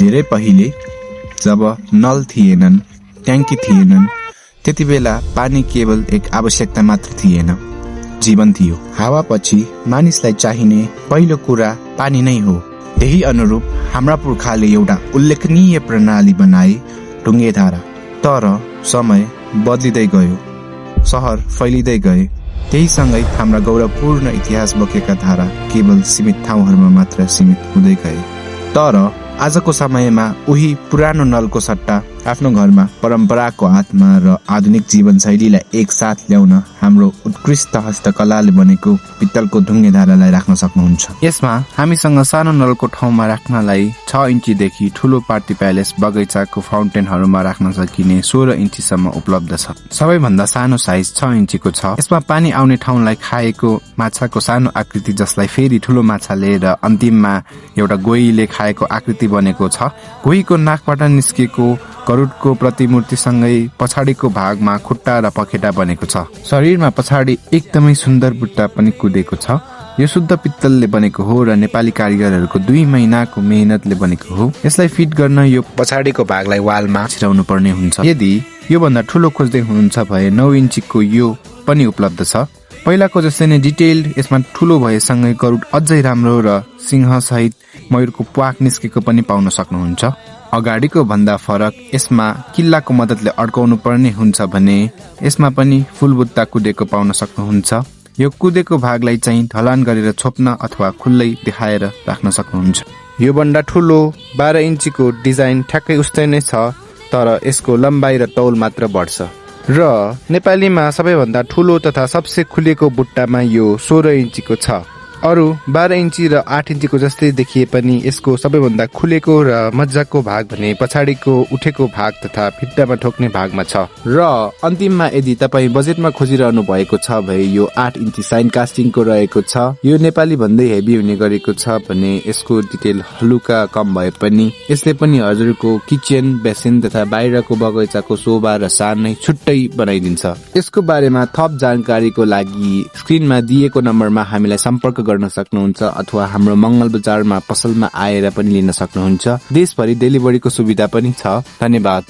धेरै पहिले जब नल थिएनन्, ट्याङ्की थिएनन्, त्यति बेला पानी केवल एक आवश्यकता मात्र थिएन, जीवन थियो। हावापछि मानिसलाई चाहिने पहिलो कुरा पानी नै हो। त्यही अनुरूप हाम्रा पुर्खाले एउटा उल्लेखनीय प्रणाली बनाए, ढुङ्गेधारा। तर समय बदलिँदै गयो, शहर फैलिँदै गए, त्यहीसँगै हाम्रा गौरवपूर्ण इतिहास बोकेका धारा केवल सीमित ठाउँहरूमा मात्र सीमित हुँदै गए। तर आजको समयमा उही पुरानो नलको सट्टा आफ्नो घरमा परम्पराको आत्मा र आधुनिक जीवनशैलीलाई एकसाथ ल्याउन हाम्रो उत्कृष्ट हस्तकलाले बनेको पित्तलको ढुङ्गेधारालाई राख्न सक्नुहुन्छ। यसमा हामीसँग सानो नलको ठाउँमा राख्नलाई 6 इन्चीदेखि ठूलो पार्टी प्यालेस, बगैँचाको फाउन्टेनहरूमा राख्न सकिने 16 इन्चीसम्म उपलब्ध छ। सबैभन्दा सानो साइज 6 इन्चीको छ। यसमा पानी आउने ठाउँलाई खाएको माछाको सानो आकृति, जसलाई फेरि ठूलो माछाले र अन्तिममा एउटा गोहीले खाएको आकृति बनेको छ। गोहीको नाकबाट निस्केको गरुडको प्रतिमूर्तिसँगै पछाडिको भागमा खुट्टा र पखेटा बनेको छ। शरीरमा पछाडि एकदमै सुन्दर बुट्टा पनि कुदेको छ। यो शुद्ध पित्तलले बनेको हो र नेपाली कारिगरहरूको 2 महिनाको मेहनतले बनेको हो। यसलाई फिट गर्न यो पछाडिको भागलाई वालमा छिराउनु पर्ने हुन्छ। यदि यो भन्दा ठूलो खोज्दै हुनुहुन्छ भए 9 इन्चीको यो पनि उपलब्ध छ। पहिलाको जस्तै नै डिटेल्ड यसमा ठूलो भएसँगै गरुड अझै राम्रो र सिंह सहित मयूरको प्वाक निस्केको पनि पाउन सक्नुहुन्छ। अगाडिको भन्दा फरक यसमा किल्लाको मद्दतले अड्काउनु पर्ने हुन्छ भने यसमा पनि फुलबुट्टा कुदेको पाउन सक्नुहुन्छ। यो कुदेको भागलाई चाहिँ ढलान गरेर छोप्न अथवा खुल्लै देखाएर राख्न सक्नुहुन्छ। यो भन्दा ठूलो 12 इन्चीको डिजाइन ठ्याक्कै उस्तै नै छ, तर यसको लम्बाइ र तौल मात्र बढ्छ। र नेपालीमा सबैभन्दा ठूलो तथा सबसे खुलेको बुट्टामा यो 16 इन्चीको छ। अरू 12 इन्ची र 8 इन्चीको जस्तै देखिए पनि यसको सबैभन्दा खुलेको र मजाको भाग भने पछाडिको उठेको भाग तथा भित्तामा ठोक्ने भागमा छ। र अन्तिममा यदि तपाईँ बजेटमा खोजिरहनु भएको छ भए यो 8 इन्ची साइन कास्टिङको रहेको छ। यो नेपाली भन्दै हेभी हुने गरेको छ भने यसको डिटेल हलुका कम भए पनि यसले पनि हजुरको किचन, बेसिन तथा बाहिरको बगैँचाको शोभा र सान नै छुट्टै बनाइदिन्छ। यसको बारेमा थप जानकारीको लागि स्क्रिनमा दिएको नम्बरमा हामीलाई सम्पर्क गर्न सक्नुहुन्छ अथवा हाम्रो मंगल बजारमा पसलमा आएर पनि लिन सक्नुहुन्छ। देशभरि डेलिभरीको सुविधा पनि छ। धन्यवाद।